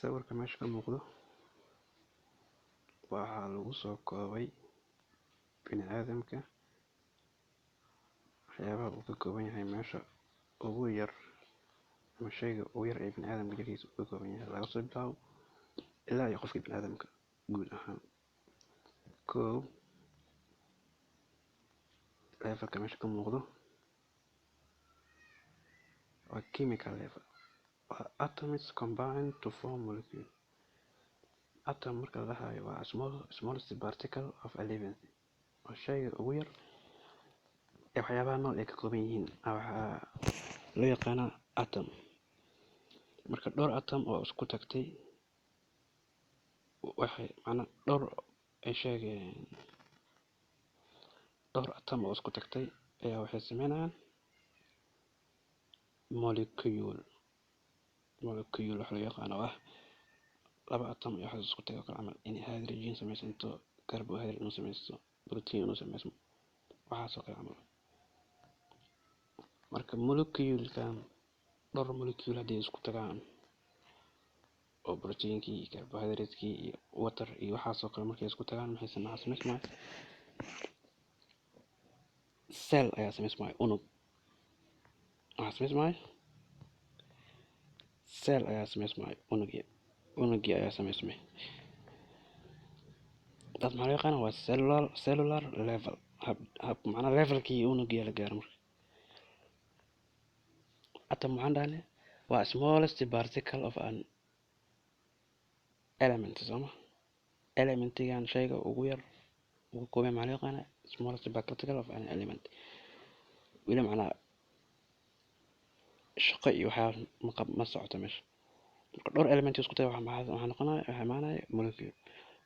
Sawirka meesha ka muuqdo waxaa lagu soo koobay biniadamka wax yaabaha uu ka kooban yahay, meesha ugu yar ama sheeyga ugu yar ee biniadamka jirkiisa uu ka kooban yahay, laga soo bilaabo ilaa iyo qofka biniadamka guud ahaan. Kow, levelka meesha ka muuqdo waa chemical level, waa atoms combine to form molecule. Atom marka ladahaayo waa smallest particle of a living thing, waa sheyga ugu yar ee wax yaabaha nool aay ka kooban yihiin waxaa loo yaqaana atom. Marka door atom oo isku tagtay, door atom oo isku tagtay ayaa waxeey sameeynayaan molecule, molecule waxa loo yaqaano oo ah laba atom iyo waxaas isku tage camal in hydrogen sameeysanto, carbohydrate inuu sameesto, protein inuu sameesmo, waxaas oo kale camal. Marka molecule kan door molecule hadeey isku tagaan oo proteinki iyo carbohydrate iyo water iyo waxaas oo kale markeey isku tagaan waxaa sameesmaaya cell ayaa sameesmayo, unug waxaa sameesmayo cell ayaa sameesmayo, unugi ayaa sameesmay. Taas maxaa loo yaqaana waa cellular level, macnaha levelki unugi ayaa lagaare marka. Atom waxaan dahne waa smallest particle of an element sooma, elementigan sheyga ugu yar uu ka kooban yahay maxaa loo yaqaana smallest particle of an element. Weli macnaha shaqo iyo waxyaabahas ma socoto meesha. Marka door element isku tage waxaa noqonayo, waxaa imaanayo molecule,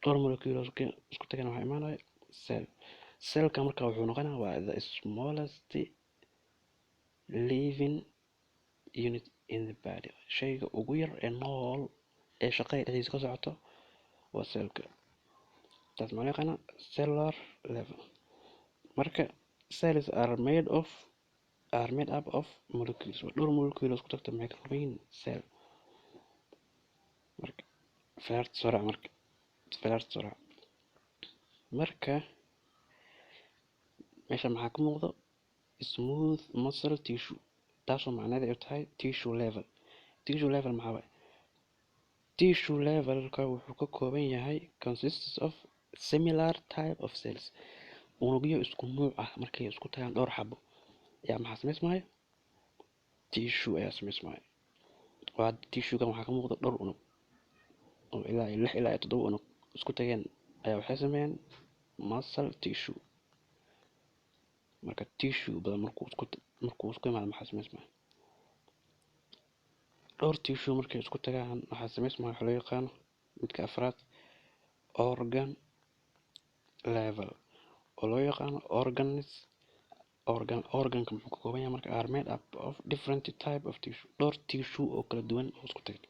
door molecule oo isku tagena waxaa imaanayo cell. Cellka marka wuxuu noqonayaa waa the smallest living unit in the body, sheyga ugu yar ee nool ee shaqada dhexdiisa ka socoto waa cellka. Taas maxaa loo yaqaanaa cellular level. Marka cells are made up of molecules, waa dhowr molecule oo isku tagtay maxay ka kooban yihiin cell. Marka falaarta soo raac, marka falaarta soo raac. Marka meesha maxaa ka muuqdo smooth muscle tissue, taasoo macnaheedu ay tahay tissue level. Tissue level maxaa waaye? Tissue levelka wuxuu ka kooban yahay consists of similar type of cells, unugyo isku nuuc ah markay isku tagaan dhowr xabo ayaa maxaa sameysmaayo tissue ayaa sameysmaayo. Waa tissue-gan waxaa ka muuqda dhowr unug oo ilaa iyo 6 ilaa iyo 7 unug isku tageen ayaa waxay sameeyeen muscle tissue. Marka tissue badan markuu isku imaado maxaa sameysmaayo dhowr tissue markay isku tagaan waxaa sameysmaayo waxa loo yaqaano midka afraad organ level oo loo yaqaano organs. Organ, organka muxuu ka kooban yahay marka are made up of different type of tissue, dhowr tissue oo kala duwan oo isku tagay.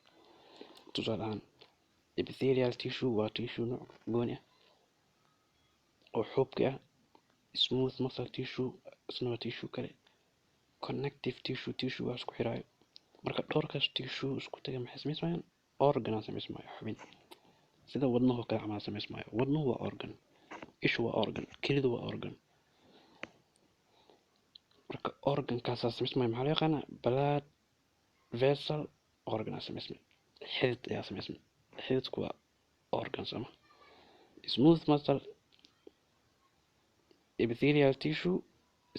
Tusaale ahaan epithelial tissue waa tissue nooc gooni ah oo xuubki ah, smooth muscle tissue isna waa tissue kale, connective tissue, tissue wax isku xiraayo. Marka dhowrkaas tissue isku tagay maxay sameysmayaan organ aa sameysmayo, xubin sida wadnaha oo kale camal sameysmayo. Wadnuhu waa organ, ishu waa organ, kelidu waa organ. Marka organkaas sameysmayo maxaa loo yaqaanaa blood vessel organ aa sameysmay, xidid ayaa sameysmay, xididku waa organ sooma. Smooth muscle, epithelial tissue,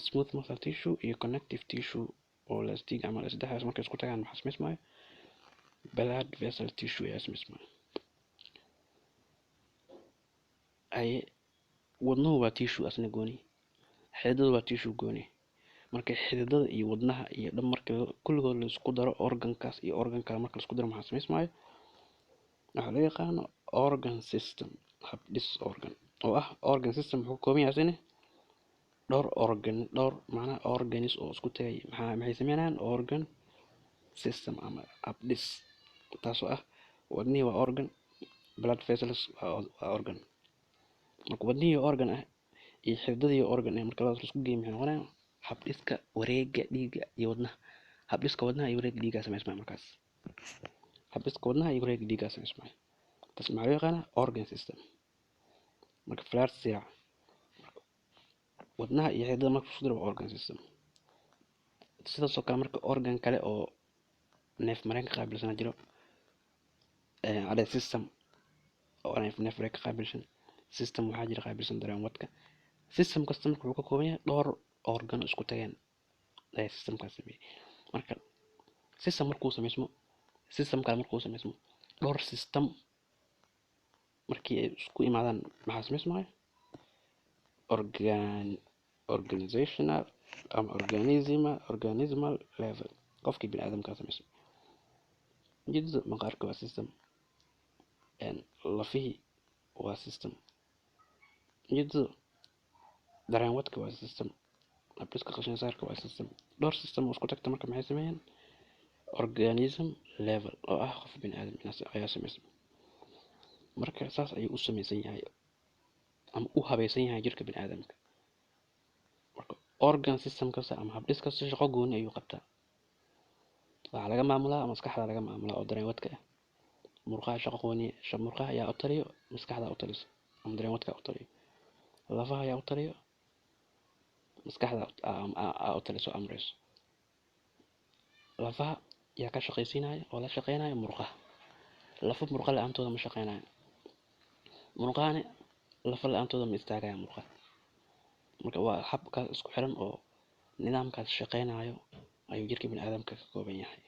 smooth muscle tissue iyo connective tissue oo elastic camal, saddexdaas markay isku tagaan maxaa sameysmayo blood vessel tissue ayaa sameysmayo. Haye, wadnuhu waa tissue asna gooni, xididadu waa tissue gooni. Marka xididada iyo wadnaha iyo dhan marka kulligood la isku daro organkaas iyo organ kale marka la isku daro maxaa sameysmayo waxaa loo yaqaano organ system, habdhis organ oo ah organ system wuxuu ka kooban yahay asina dhowr organ, dhowr macnaha organs oo isku tagay maxay sameynayaan organ system ama habdhis, taasoo ah wadnihi waa organ, blood vessels waa organ. Marka wadnihi organ ah iyo xididadii organ ah marka labadaas la isku geeyo maxay noqonayaan habdhiska wareegga dhiigga iyo wadnaha, habdhiska wadnaha iyo wareegga dhiigga sameysmaya markaas. Habdhiska wadnaha iyo wareegga dhiigga samaysmaya. Taas maxaa loo yaqaanaa? Organ system. Marka falaar siraac wadnaha iyo xididada marka isku daro waa organ system. Sidaas oo kale marka organ kale oo neef mareenka qaabilsan jiro, adhe system oo neef mareenka qaabilsan. System waxaa jira qaabilsan dareen wadka. System kasta marka wuxuu ka kooban yahay dhowr organ isku tageen ayaa systemkaas sameeyey. Marka system markuu sameysmo, system kale markuu sameysmo, dhowr system markii ay isku imaadaan, maxaa sameysmaya? Organ, organizational ama organismal level, qofkii bini aadamkaa sameysmo. Ujeedada maqaarka waa system, lafihii waa system, ujeedada dareen wadka waa system, habdhiska qashin saarka waa system. Dhowr system oo isku tagta marka maxay sameeyeen? Organism level oo ah qof bini aadam ayaa sameysmay. Marka saas ayuu u sameysan yahay ama u habaysan yahay jirka bini aadamka. Marka organ system kasta ama habdhis kasta shaqo gooni ayuu qabtaa. Waxaa laga maamulaa maskaxda laga maamulaa oo dareen wadka ah. Murqaha shaqo gooni, murqaha ayaa u taliyo, maskaxda u taliso ama dareen wadka u taliyo. Lafaha ayaa u taliyo, maskaxda u taliso, amreyso. Lafaha yaa ka shaqaysiinaya oo la shaqeynaya murqaha. Lafo murqa la-aantooda ma shaqeynayo, murqahani lafa la-aantooda ma istaagaya murqaha. Marka waa habkaas isku xiran oo nidaamkaas shaqeynayo ayuu jirka biniaadamka ka kooban yahay.